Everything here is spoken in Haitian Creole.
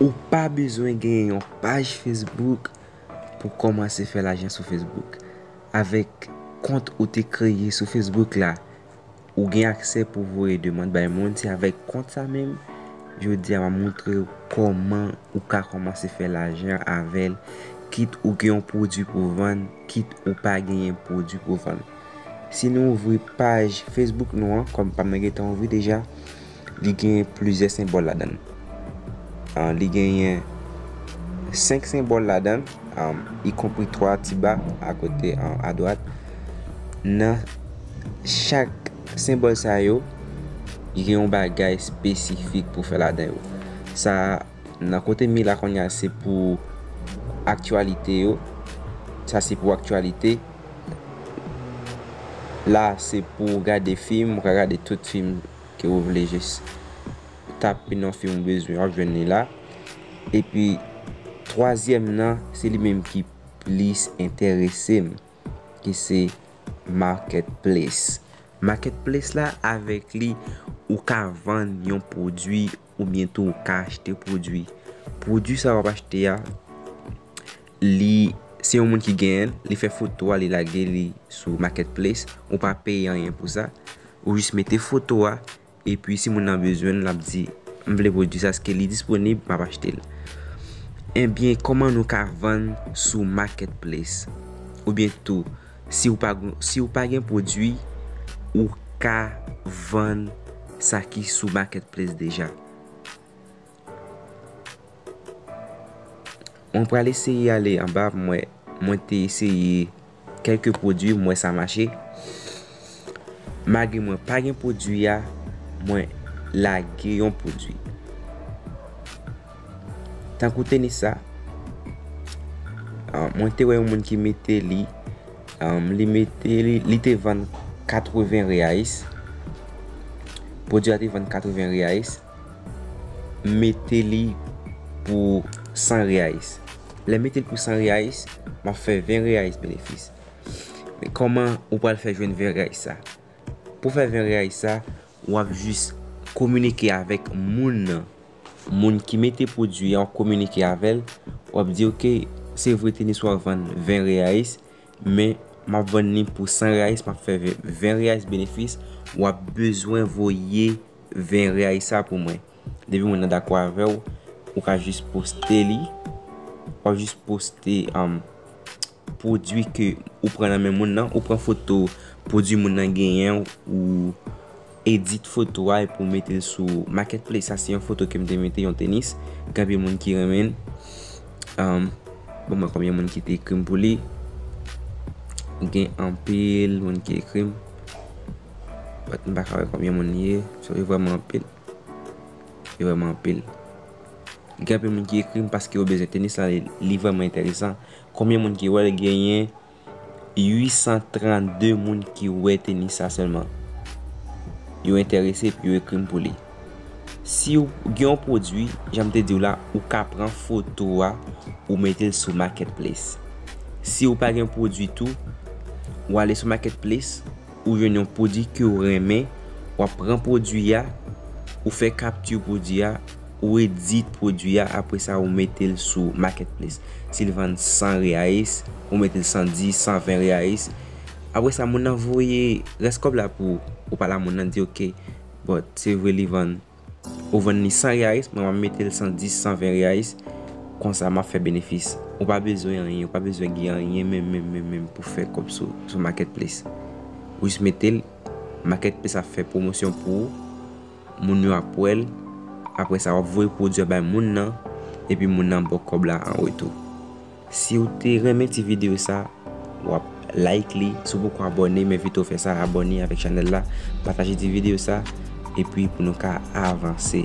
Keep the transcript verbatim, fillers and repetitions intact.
Ou pa bezwen genyen yon paj Facebook pou kòmanse fè lajan sou Facebook. Avèk kont ou te kreye sou Facebook la, ou gen aksè pou voye demann bay moun. Se avèk kont sa menm, jodi a, m ap montre w kòman ou ka kòmanse fè lajan avè l, kit ou gen yon pwodui pou vann, kit ou pa genyen pwodui pou vann. Si nou ouvri paj Facebook nou an, kòm pa m nan gentan ouvri deja, li gen plizyè senbòl ladan l. Ah, li genyen senk senbòl ladan l, um, ikonpri twa ti ba akote, um, adwat. Nan chak senbòl sa yo, li gen yon bagay espesifik pou fè ladan yo. Sa, nan kote mi la kounye a, se pou aktyalite yo. Sa se pou aktyalite. La, se pou gade fim, ou ka gade tout fim ke ou vle, jis tape non fim ou bezwen, w ap jwenn li la. Epi, twazyèm nan, se li menm ki plis enterese m, ki se Marketplace. Marketplace la, avèk li, ou ka vann yon pwodui oubyen tou ou ka achte pwodui. Pwodui sa w ap achte a, li, se yon moun ki genyen l, li fè foto a, li lage li sou Marketplace, ou pa peye anyen pou sa. Ou jis mete foto a, epi si moun nan bezwen l, l ap di, "M vle pwodui sa, èske li disponib?" M ap achte l. Ebyen, kòman nou ka vann sou Marketplace? Oubyen tou, si ou pa, si ou pa gen pwodui, ou ka vann sa ki sou Marketplace deja. Mwen pral eseye ale anba, mwen, mwen te eseye kèlke pwodui, m wè sa mache. Malgre mwen pa gen pwodui a, mwen lage yon pwodui. Tankou tenis sa, ah, mwen te wè yon moun ki mete li, ah, li mete li, li te vann katreven reais. Pwodui a te vann katreven reais. Mete li pou san reais. Lè m mete l pou san reais, m ap fè ven reais benefis. Men kòman ou pral fè jwenn ven reais sa? Pou fè ven reais sa, w ap jis kominike avèk moun nan. Moun ki mete pwodui a, w ap kominike avè l, w ap di, "Ok, se vre tenis w ap vann ven reais, men m ap vann li pou san reais, m ap fè ven, ven reais benefis, w ap bezwen voye ven reais sa pou mwen." Depi moun nan dakò avè w, ou ka jis poste li, w ap jis poste, um, pwodui ke ou pran nan men moun nan, ou pran foto pwodui moun nan genyen, ou edit foto a epi w mete l sou Marketplace. Sa se yon foto ke m te mete, yon tenis. Gen anpil moun ki renmen l. Um, bon, mwen konbyen moun ki te ekri m pou li. Gen anpil moun ki ekri m. But m pa ka wè konbyen moun li ye. So, yo vrèman anpil. Yo vrèman anpil. Gen anpil moun ki ekri m paske yo bezwen tenis la, li, li vrèman enteresan. Konbyen moun ki wè l? Genyen uit san trannde moun ki wè tenis sa sèlman. Yo enterese epi yo ekri m pou li. Si w gen yon pwodui, jan m te di w la, ou ka pran foto a, ou mete l sou Marketplace. Si w pa gen pwodui tou, ou ale sou Marketplace, ou jwenn yon pwodui ke w renmen, w ap pran pwodui a, ou fè kapti pwodui a, ou edit pwodui a, apre sa ou mete l sou Marketplace. Si l vann san reais, ou mete l san dis, san ven reais. Apre sa, moun nan voye rès kòb la pou ou, ou pale a moun nan, di, "Ok, but se vre li vann, ou vann li san reais, mwen m ap mete l san dis, san ven reais, konsa m ap fè benefis." Ou pa bezwen anyen, ou pa bezwen gen anyen menm, menm, menm, menm pou fè kòb sou, sou Marketplace. Ou jis mete l, Marketplace ap fè pwomosyon pou ou, moun yo ap wè l, apre sa w ap voye pwodui a bay moun nan, epi moun nan ba w kòb la an retou. Si w te renmen ti videyo sa, w ap like li. Si w poko abòne, m envite w fè sa, abòne avèk chanèl la, pataje ti videyo sa, epi pou nou ka avanse.